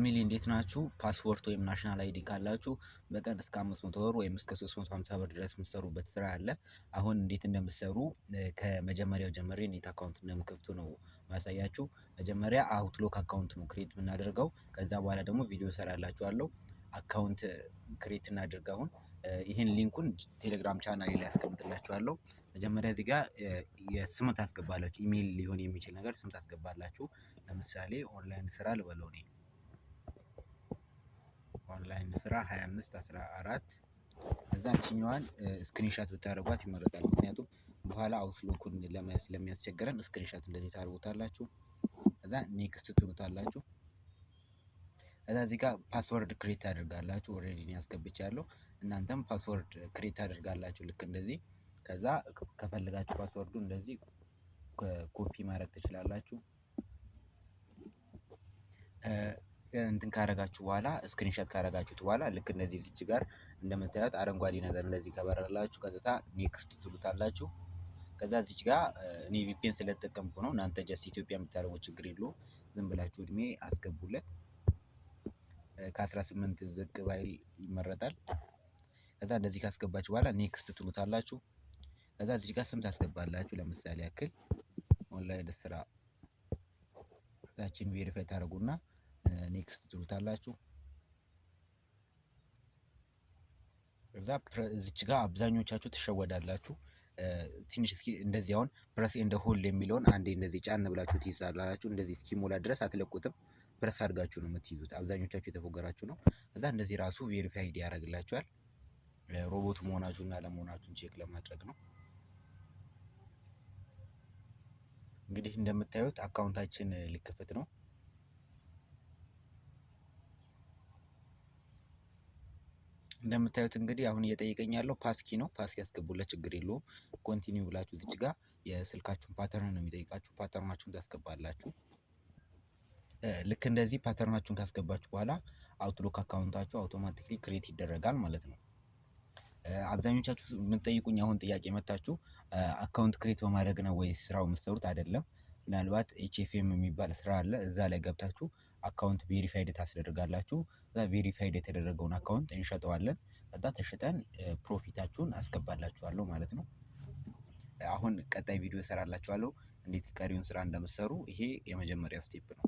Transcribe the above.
Family፣ እንዴት ናችሁ? ፓስፖርት ወይም national ID ካላችሁ በቀን እስከ 500 ብር ወይም እስከ 350 ብር ድረስ የምትሰሩበት ስራ አለ። አሁን እንዴት እንደምትሰሩ ከመጀመሪያው ጀምሬ እንዴት account እንደምከፍቱ ነው ማሳያችሁ። መጀመሪያ Outlook account ነው create የምናደርገው። ከዛ በኋላ ደግሞ ቪዲዮ እሰራላችኋለሁ። Account create እናድርግ። አሁን ይህን link ኡን ቴሌግራም ቻናል ላይ አስቀምጥላችኋለሁ። መጀመሪያ እዚህ ጋር የስም ታስገባላችሁ። ኢሜይል ሊሆን የሚችል ነገር ስም ታስገባላችሁ። ለምሳሌ ኦንላይን ስራ ልበለው እኔ፣ ኦንላይን ስራ 25 14። እዛ እችኛዋን screenshot ብታደርጓት ይመረጣል። ምክንያቱም በኋላ Outlook ኡን ለመያዝ ስለሚያስቸግረን screenshot እንደዚህ ታደርጉታላችሁ። ከዛ next ትሉታላችሁ። ከዛ እዚህ ጋር password create ታደርጋላችሁ። Already እኔ አስገብቻለሁ። እናንተም password create ታደርጋላችሁ ልክ እንደዚህ። ከዛ ከፈለጋችሁ password ኡ እንደዚህ ኮፒ ማድረግ ትችላላችሁ። እንትን ካረጋችሁ በኋላ፣ screenshot ካረጋችሁት በኋላ፣ ልክ እንደዚህ እዚች ጋር እንደምታዩት አረንጓዴ ነገር እንደዚህ ከበራላችሁ ቀጥታ next ትሉታላችሁ። ከዛ እዚች ጋር እኔ VPN ስለተጠቀምኩ ነው። እናንተ just ኢትዮጵያ የምታደርጉት ችግር የለውም። ዝም ብላችሁ እድሜ አስገቡለት። ከ18 ዝቅ ባይል ይመረጣል። ከዛ እንደዚህ ካስገባችሁ በኋላ next ትሉታላችሁ። ከዛ እዚች ጋር ስም ታስገባላችሁ። ለምሳሌ ያክል ኦንላይን ስራ፣ ከዛችን verify ታደርጉና next ትሉታላችሁ። ከዛ እዚች ጋር አብዛኞቻችሁ ትሸወዳላችሁ። ትንሽ እስኪ እንደዚህ አሁን press and hold የሚለውን አንዴ እንደዚህ ጫን ብላችሁ ትይዛላችሁ። እንደዚህ እስኪሞላ ድረስ አትለቁትም። ፕረስ አድርጋችሁ ነው የምትይዙት። አብዛኞቻችሁ የተፎገራችሁ ነው። ከዛ እንደዚህ ራሱ verified ያደርግላችኋል። ሮቦት መሆናችሁና አለመሆናችሁን check ለማድረግ ነው። እንግዲህ እንደምታዩት account ኣችን ሊከፈት ነው። እንደምታዩት እንግዲህ አሁን እየጠየቀኝ ያለው passkey ነው። Passkey ያስገቡለት፣ ችግር የለውም። Continue ብላችሁ እዚች ጋር የስልካችሁን pattern ነው የሚጠይቃችሁ። Pattern ኣችሁን ታስገባላችሁ። ልክ እንደዚህ pattern ኣችሁን ካስገባችሁ በኋላ Outlook account ኣችሁ automatically create ይደረጋል ማለት ነው። አብዛኞቻችሁ የምትጠይቁኝ አሁን ጥያቄ መታችሁ account create በማድረግ ነው ወይ ስራው የምትሰሩት? አይደለም። ምናልባት HFM የሚባል ስራ አለ። እዛ ላይ ገብታችሁ account verified ታስደርጋላችሁ። እዛ verified የተደረገውን account እንሸጠዋለን። ከዛ ተሽጠን profit ኣችሁን አስገባላችኋለሁ ማለት ነው። አሁን ቀጣይ ቪዲዮ እሰራላችኋለሁ እንዴት ቀሪውን ስራ እንደምትሰሩ። ይሄ የመጀመሪያው step ነው።